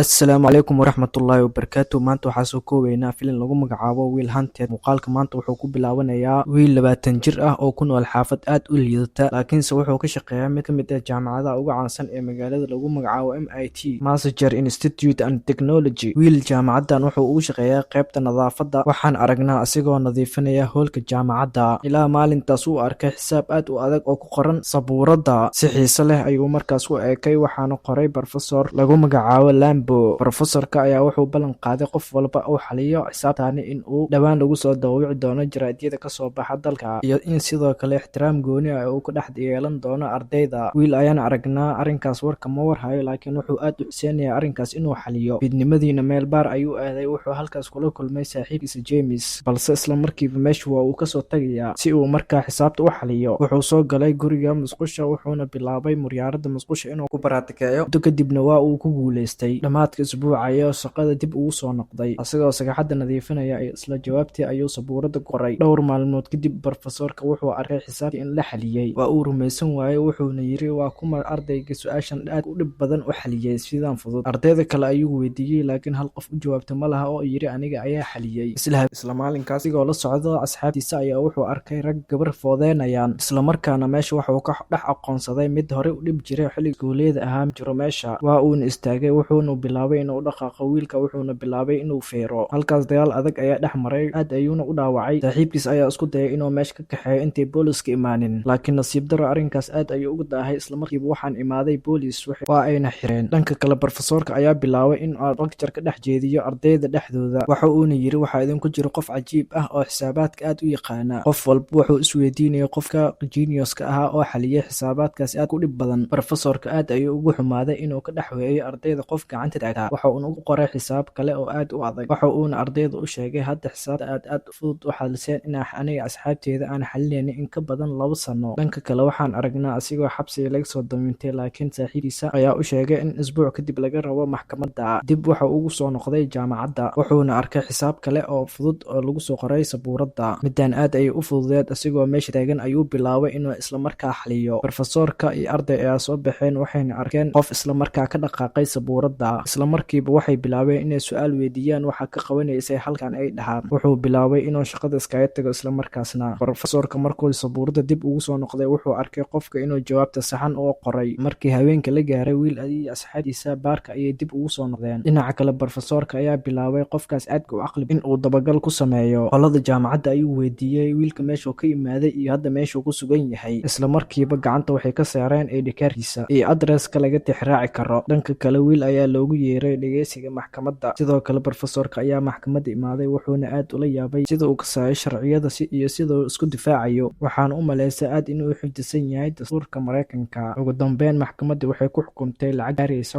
Assalaamu calaykum waraxmatullaahi wabarakaatu. Maanta waxaa soo koobaynaa filim lagu magacaabo Will Hunted. Muuqaalka maanta wuxuu ku bilaabanayaa wiil 20 jir ah oo ku nool xaafad aad u liidata, laakiinse wuxuu ka shaqeeyaa mid ka mid ah jaamacadaha ugu caansan ee magaalada lagu magacaabo MIT, Massachusetts Institute and Technology. Wiil jaamacaddan wuxuu ugu shaqeeyaa qaybta nadaafadda. Waxaan aragnaa asigoo nadiifinaya hoolka jaamacadda, ilaa maalintaas uu arkay xisaab aad u adag oo ku qoran sabuuradda. Si xiiso leh ayuu markaas u eekay, waxaana qoray professor lagu magacaabo Lambo. Professorka ayaa wuxuu ballan qaaday qof walba uu xaliyo xisaabtani in uu dhowaan lagu soo daawici doono jaraa'idada kasoo baxa dalka, iyo in sidoo kale ixtiraam gooni ah uu ku dhex yeelan doono ardayda. Wiil ayaan aragnaa arrinkaas warka ma warhayo, laakiin wuxuu aad u xuseenayaa arrinkaas inuu xaliyo. Fiidnimadiina meel baar ayuu aaday. Wuxuu halkaas kula kulmay saaxiibkiisa James, balse isla markiiba meesha waa uu kasoo tagayaa si uu markaa xisaabta u xaliyo. Wuxuu soo galay guriga musqusha, wuxuuna bilaabay muraayadda musqusha inuu ku baraatikeeyo. Muddo kadibna waa uu ku guuleystay. Dhammaadka isbuuca ayaa shaqada dib ugu soo noqday, asagoo sagxadda nadiifinaya. Isla jawaabtii ayuu sabuuradda qoray. Dhowr maalmood kadib professorka wuxuu arkay xisaabtii in la xaliyey. Waa uu rumaysan waayey, wuxuuna yiri: "Waa kuma ardayga su-aashan aad u dhib badan u xaliyey sidan fudud?" Ardayda kale ayuu weydiiyey, laakiin hal qof u jawaabta ma laha oo yiri: "Aniga ayaa xaliyey." Isla maalinkaas asigoo la socdo asxaabtiisa ayaa wuxuu arkay rag gabar foodeenayaan. Isla markaana meesha wuxuu ka dhex aqoonsaday mid horey u dhib jiray xilli iskuuleyda ahaa jiro meesha. Waa uuna istaagay, wuxuuna bilaabay inuu dhaqaaqo wiilka, wuxuuna bilaabay inuu feero. Halkaas dagaal adag ayaa dhex maray, aad ayuuna u dhaawacay. Saaxiibkiis ayaa isku dayay inuu meesha ka kaxeeyo intay booliska imaanin, laakiin nasiib daro arrinkaas aad ayuu uga daahay. Isla markiiba waxaan imaaday boolis, waa ayna xireen. Dhanka kale professorka ayaa bilaabay in uu lecture ka dhex jeediyo ardayda dhexdooda. Waxa uuna yiri: "Waxaa idinku jiro qof cajiib ah oo xisaabaadka aad u yaqaana." Qof walba wuxuu isweydiinayay qofka geniuska ahaa oo xaliyay xisaabaadkaas aad u dhib badan. Professorka aad ayuu ugu xumaaday inuu ka dhex weeyo ardayda qof gacanta taagtaa. Waxa uuna u qoray xisaab kale oo aad u adag. Waxa uuna ardayda u sheegay: "Hadda xisaabta aad aad fudud u xaliseen in aniga asxaabteyda aan xalinaynin in ka badan 2 sano." Dhanka kale waxaan aragnaa asigoo xabsiga laga soo damintay, laakiin saaxiibkiisa ayaa u sheegay in isbuuc kadib laga rabo maxkamadda. Dib waxa ugu soo noqday jaamacadda, wuxuuna arkay xisaab kale oo fudud oo lagu soo qoray sabuuradda. Midaan aad ayay u fududeed. Asigoo meesha taagan ayuu bilaabay inuu isla markaa xaliyo. Professorka iyo arday ayaa soo baxeen, waxayna arkeen qof isla markaa ka dhaqaaqay sabuuradda. Isla markiiba waxay bilaabeen inay su-aal weydiiyaan: "Waxaa ka qabanaysay halkan?" ay dhahaan. Wuxuu bilaabay inuu shaqada iskaga tago isla markaasna. Professorka markuu sabuuradda dib ugu soo noqday, wuxuu arkay qofka inuu jawaabta saxan oo qoray. Markii haweenka la gaaray, wiil iyo asxaabtiisa baarka ayay dib ugu soo noqdeen. Dhinaca kale professorka ayaa bilaabay qofkaas aadka u caqli in uu dabagal ku sameeyo. Qolada jaamacadda ayuu weydiiyey wiilka meeshuu ka imaaday iyo hadda meeshuu ku sugan yahay. Isla markiiba gacanta waxay ka saareen ID kaarkiisa iyo adreska laga tixraaci karo. Dhanka kale wiil ayaa loogu yeeray dhegeysiga maxkamadda. Sidoo kale professorka ayaa maxkamadda imaaday, wuxuuna aad ula yaabay sida uu kasayo sharciyada iyo sida uu isku difaacayo. Waxaana u maleysaa aad inuu xifdisan yahay dastuurka Mareykanka. Ugu dambeyn maxkamadda waxay ku xukuntay lacag gaaraysa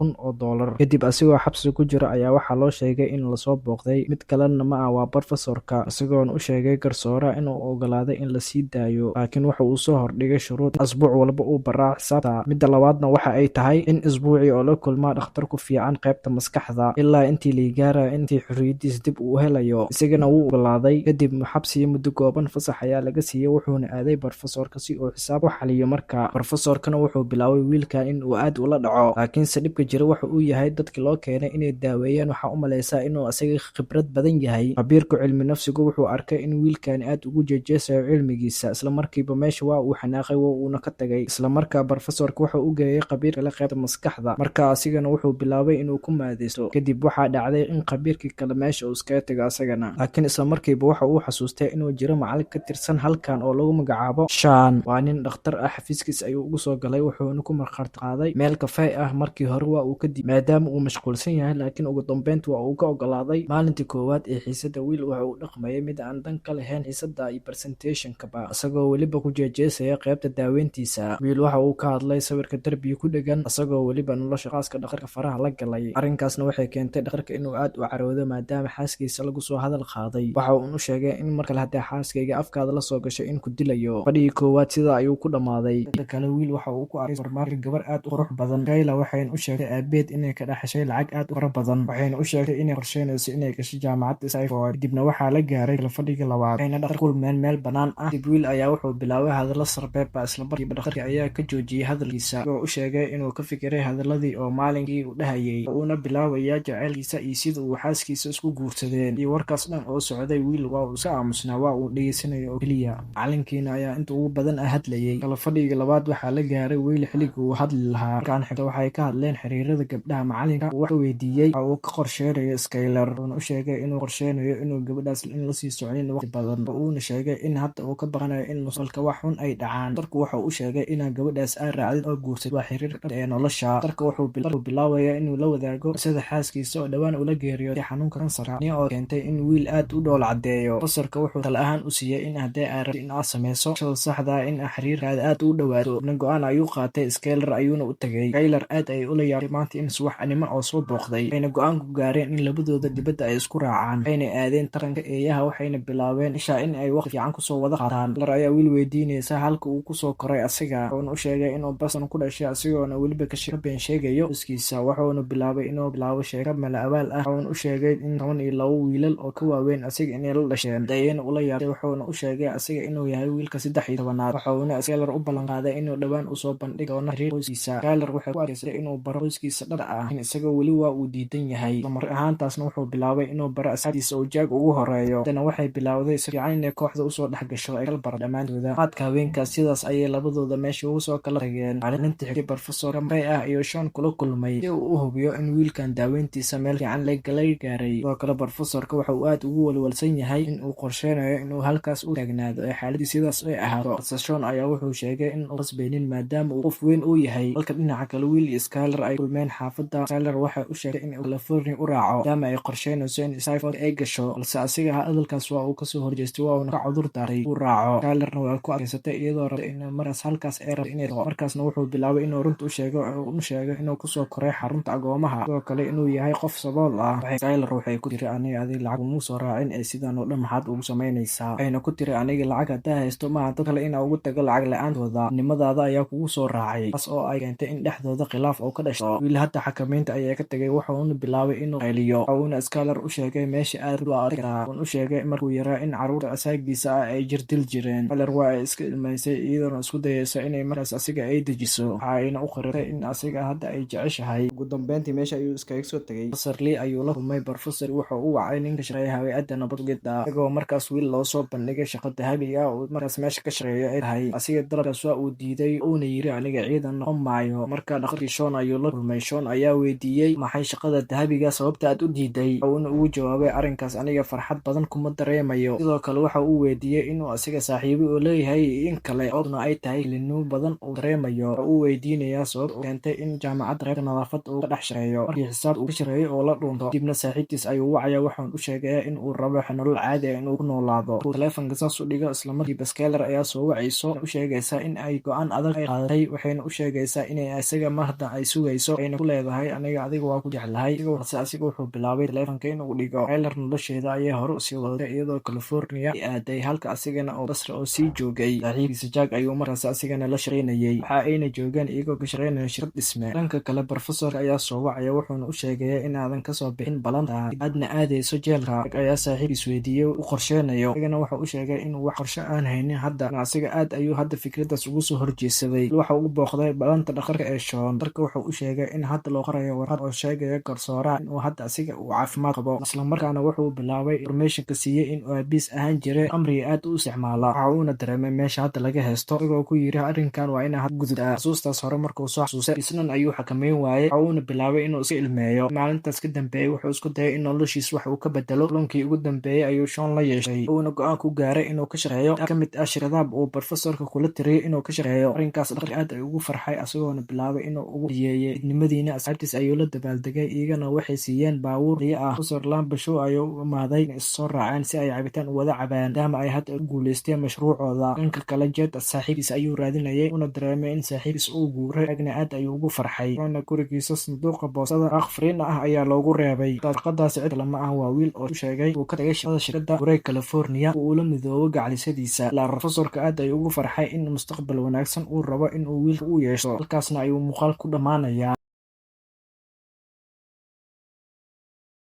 $50,000. Kadib asigoo xabsi ku jira ayaa waxaa loo sheegay in lasoo booqday. Mid kalena ma ah, waa professorka, isagoona u sheegay garsooraha inuu ogolaaday in lasii daayo, laakiin waxa uu soo hordhigay shuruud: asbuuc walba uu baraa xisaabta. Midda labaadna waxa ay tahay in isbuucii oo la kulmaa dhakhtar ku fiican qaybta maskaxda ilaa intii la gaarayo intii xorriyadiisa dib uu helayo. Isagana wuu ogolaaday. Kadib xabsiga muddo kooban fasax ayaa laga siiyey, wuxuuna aaday professorka si uu xisaab u xaliyo. Marka professorkana wuxuu bilaabay wiilkan in uu aad ula dhaco, laakiinse dhibka jira waxa uu yahay dadki loo keenay inay daaweeyaan waxaa u maleysaa inuu isaga khibrad badan yahay. Khabiirka cilmi nafsigu wuxuu arkay in wiilkani aad ugu jeejeesayo cilmigiisa. Isla markiiba meesha waa uu xanaaqay, waa uuna ka tagay. Isla markaa professorka wuxuu u geeyay khabiir kale qaybta maskaxda. Marka asigana wuxuu bilaabay inuu ku maadeysto. Kadib waxaa dhacday in khabiirkii kale meesha uu iskaga tago asagana, laakiin isla markiiba waxa uu xasuustay inuu jiro macalin ka tirsan halkan oo lagu magacaabo Shan. Waa nin dhakhtar ah. Xafiiskiis ayuu ugu soo galay, wuxuuna ku markhaati qaaday meel kafee ah. Markii hore waa uu kadib maadaama uu mashquulsan yahay, laakiin ugu dambeynta waa uu ka ogolaaday. Maalintii koowaad ee xiisadda wiil waxa uu dhaqmayay mid aan dan ka lahayn xiisadda iyo presentationkaba, isagoo weliba ku jeejeesaya qaybta daaweyntiisa. Wiil waxa uu ka hadlay sawirka darbiga ku dhegan, isagoo weliba nolosha khaaska dhakhtarka faraha la galay. Arrinkaasna waxay keentay dhakhtarka inuu aad u caroodo, maadaama xaaskiisa lagu soo hadal qaaday. Waxa uun u sheegay in mar kale haddii xaaskayga afkaada la soo gasho in ku dilayo. Fadhigii koowaad sidaa ayuu ku dhammaaday. Dhanka kale wiil waxa uu ku arkay supermarket gabar aad u qurux badan, Kayla. Waxayna u sheegtay aabeed inay ka dhaxashay lacag aad u fara badan, waxayna u sheegtay inay qorsheynayso inay gasho jaamacadda Stanford. Kadibna waxaa la gaaray fadhigii labaad, waxayna dhaqtar kulmeen meel bannaan ah. Kadib wiil ayaa wuxuu bilaabay hadallo sarbeeb ah. Isla markiiba dhakhtarkii ayaa ka joojiyay hadalkiisa, wuxuu u sheegay inuu ka fikiray hadaladii oo maalinkii uu Dhahayay uuna bilaabaya jaceylkiisa iyo sida uu xaaskiisa isku guursadeen. Iyo warkaas dhan oo socday, Wiil waa uu iska aamusnaa, waa uu dhegeysanaya oo keliya. Macalinkiina ayaa inta ugu badan hadlayay. Kala fadhiga labaad waxaa la gaaray Wiil xilligii uu hadli lahaa. Markaan xigta waxay ka hadleen xiriirada gabdhaha. Macalinka uu wax ka weydiiyey waxa uu ka qorsheynayo Skylar, wuxuuna u sheegay inuu qorsheynayo inuu gabadhaas in lasii soconin waqti badan, oo uuna sheegay in hadda uu ka baqanayo in mustaqbalka wax xun ay dhacaan. Darku waxa uu sheegay inaa gabadhaas aad raacdid oo guursatid waa xiriirka dhabta ee nolosha. Darka wuxuu bilaabayaa inuu la wadaago qisada xaaskiisa oo dhowaan ula geeriyooday xanuunka kansarka, tani oo keentay in Wiil aad u dhoola caddeeyo. Professorka wuxuu talo ahaan u siiyey in haddii aad rabtid in aad sameyso shaqada saxda ah, in xiriirkaada aad ugu dhawaato. Kadibna go'aan ayuu qaatay, Skylar ayuuna u tagay. Skylar aad ayay ula yaabtay maanta in subaxnimo oo soo booqday, waxayna go'aan ku gaareen in labadooda dibadda ay isku raacaan. Waxayna aadeen taranka eeyaha, waxayna bilaabeen isha in ay waqti fiican kusoo wada qaataan. Skylar ayaa Wiil weydiinaysa halka uu kusoo koray asiga, wuxuuna u sheegay inuu Boston ku dhashay, asigoona weliba ka been sheegayo qoyskiisa. Wuxuuna bilaabay inuu bilaabo sheeko mala awaal ah, wuxuuna u sheegay in 12 wiilal oo ka waaweyn asiga inay la dhasheen. Ayayna ula yaabtay, wuxuuna u sheegay asiga inuu yahay wiilka 13aad. Wuxuuna Skylar u ballan qaaday inuu dhowaan usoo bandhigi doono xiriir qoyskiisa. Skylar waxay ku adkaysatay inuu baro qoyskiisa dhabta ah, in isaga weli waa uu diidan yahay. Isla mar ahaantaasna wuxuu bilaabay inuu baro asxaabtiisa oo Jack ugu horeeyo. Haddana waxay bilowday si fiican inay kooxda usoo dhex gasho, ay kala barato dhammaantooda. Qaadka haweenkaas sidaas ayay labadooda meesha ugu soo kala tageen. Maalinta xigtay professor Ray ah iyo Sean kula kulmay si uu u hubiyo in wiilkan daaweyntiisa meel fiican laga gaaray. Sidoo kale professorka waxa uu aad ugu walwalsan yahay in uu qorsheynayo inuu halkaas u taagnaado ee xaaladii sidaas ay ahaato, balse Sean ayaa wuxuu sheegay in uu qasbaynin maadaama uu qof weyn uu yahay. Halka dhinaca kale Wiil iyo Skylar ay kulmeen xaafadda. Skylar waxay u sheegtay in uu California u raaco maadaama ay qorsheynayso in Stanford ay gasho, balse asiga hadalkaas waa uu kasoo horjeestay, waa uuna ka cudur daaray uu raaco. Skylarna waa ku adkaysatay iyadoo rabtay in markaas halkaas ay rabtay inay tago. Markaasna wuxuu bilaabay inuu runta u sheego, oo u sheego inuu kusoo koray xarunta agoomaha, sidoo kale inuu yahay qof sabool ah. Skylar waxay ku tiri, "Aniga adiga lacag kuma soo raacin ee sidaan oo dhan maxaad ugu samaynaysaa?" Waxayna ku tiri, "Aniga lacag haddaa haysto maaha dad kale inaa ugu tago lacag la-aantooda, nimadaada ayaa kugu soo raacay," taas oo ay keentay in dhexdooda khilaaf oo ka dhasho. Wiil hadda xakameynta ayaa ka tagay, wuxuuna bilaabay inuu qayliyo. Wuxuuna Skylar u sheegay meesha aad waa kartaa, wuxuuna u sheegay markuu yaraa in carruurta asaagiisa ah ay jirdil jireen. Skylar waa ay iska ilmaysay iyadoona isku dayaysa inay markaas asiga ay dejiso, waxa ayna u qiratay in asiga hadda ay jeceshahay. Ugu dambeyntii meesha ayuu iskaga soo tagay. Professor Lee ayuu la kulmay. Professor wuxuu u wacay ninka shaqeeya hay'adda nabad sugidda, isagoo markaas Wiil loo soo bandhigay shaqo dahabi ah oo markaas meesha ka shaqeeyo ay tahay. Asiga dalabkaas waa uu diiday, uuna yiri, "Aniga ciidan noqon maayo." Marka dhaqtarkii Sean ayuu la kulmay. Sean ayaa weydiiyey, "Maxay shaqada dahabiga sababta aad u diiday?" Wuxuuna ugu jawaabay, "Arrinkaas aniga farxad badan kuma dareemayo." Sidoo kale waxa uu weydiiyey inuu asiga saaxiibo uu leeyahay iyo in kale, sababtuna ay tahay kelinimo badan uu dareemayo. Waxa uu weydiinayaa sababta u keentay in jaamacadda qaybta nadaafadda uu ka dhex shaqeeyo. Markii xisaabta uu ka shaqeeyo oo la dhuunto, kadibna saaxiibtiis ayuu wacaya, waxaana u sheegayaa in uu rabo nolol caadi ah inuu ku noolaado. Markuu taleefanka saas u dhigo, isla markiiba Skylar ayaa soo wacayso, u sheegaysa in ay go'aan adag ay qaadatay. Waxayna u sheegaysaa inay isaga mahda ay sugayso, waxayna ku leedahay, "Aniga adiga waa ku jeclahay." Balse asiga wuxuu bilaabay taleefanka inuu dhigo. Skylar nolosheeda ayay hore usii wadatay iyadoo California ay aaday, halka asigana oo Basra oo sii joogay. Saaxiibkiisa Jack ayuu markaas asigana la shaqaynayay, waxa ayna joogaan iyagoo ka shaqaynaya shirkad dhisme. Dhanka kale professorka ayaa soo wacaya, wuxuuna u sheegayaa inaadan kasoo bixin balanta aadna aadayso jeelka. Jack ayaa saaxiibkiis weydiiyey u qorsheynayo, isagana wuxuu u sheegay inuu wax qorshe aan haynin hadda. Asiga aad ayuu hadda fikradaas ugu soo horjeesaday. Waxa uu booqday balanta dhakhtarka ee Sean. Dhakhtarka wuxuu u sheegay in hadda loo qorayo warqad oo sheegaya garsooraha inuu hadda asiga uu caafimaad qabo. Isla markaana wuxuu bilaabay informationka siiyey in uu aabiis ahaan jiray khamriga aad u isticmaala. Waxa uuna dareemay meesha hadda laga haysto, isagoo ku yiri, "Arrinkan waa inaa hadda gudubtaa." Xasuustaas hore markuu soo xasuustay, isnan ayuu xakameyn waayey, waxa uuna bilaabay inuu iska ilmeeyo. Maalintaas ka dambeeyey wuxuu isku dayay in noloshiis wax uu ka bedelo. Kulankii ugu dambeeyey ayuu Sean la yeeshay, uuna go'aan ku gaaray inuu ka shaqeeyo ka mid ah shirkadaha uu professorka kula tiriyay inuu ka shaqeeyo. Arrinkaas dhaqtar aad ay ugu farxay, asagoona bilaabay inuu ugu diyeeyay midnimadiina. Asxaabtiis ayuu la dabaaldegay, iyagana waxay siiyeen baabuur riyo ah. Professor Lambashow ayuu u imaaday inay is soo raaceen si ay cabitaan u wada cabaan, maadaama ay hadda ku guuleysteen mashruucooda. Dhanka kale Jet saaxiibkiis ayuu raadinayay, una dareemay in saaxiibkiis uu guuray. Agna aad ayuu ugu farxay, wuxuuna gurigiisa sanduuqa boostada waraaq fariin ah ayaa loogu reebay. Warqadaasi cid kale ma ah, waa Wiil oo u sheegay uu ka tagay shaqada shirkadda guuray California uu ula midoobo gacalisadiisa. Ilaa professorka aad ayuu ugu farxay in mustaqbal wanaagsan uu rabo in uu wiilka u yeesho. Halkaasna ayuu muuqaal ku dhammaanayaa.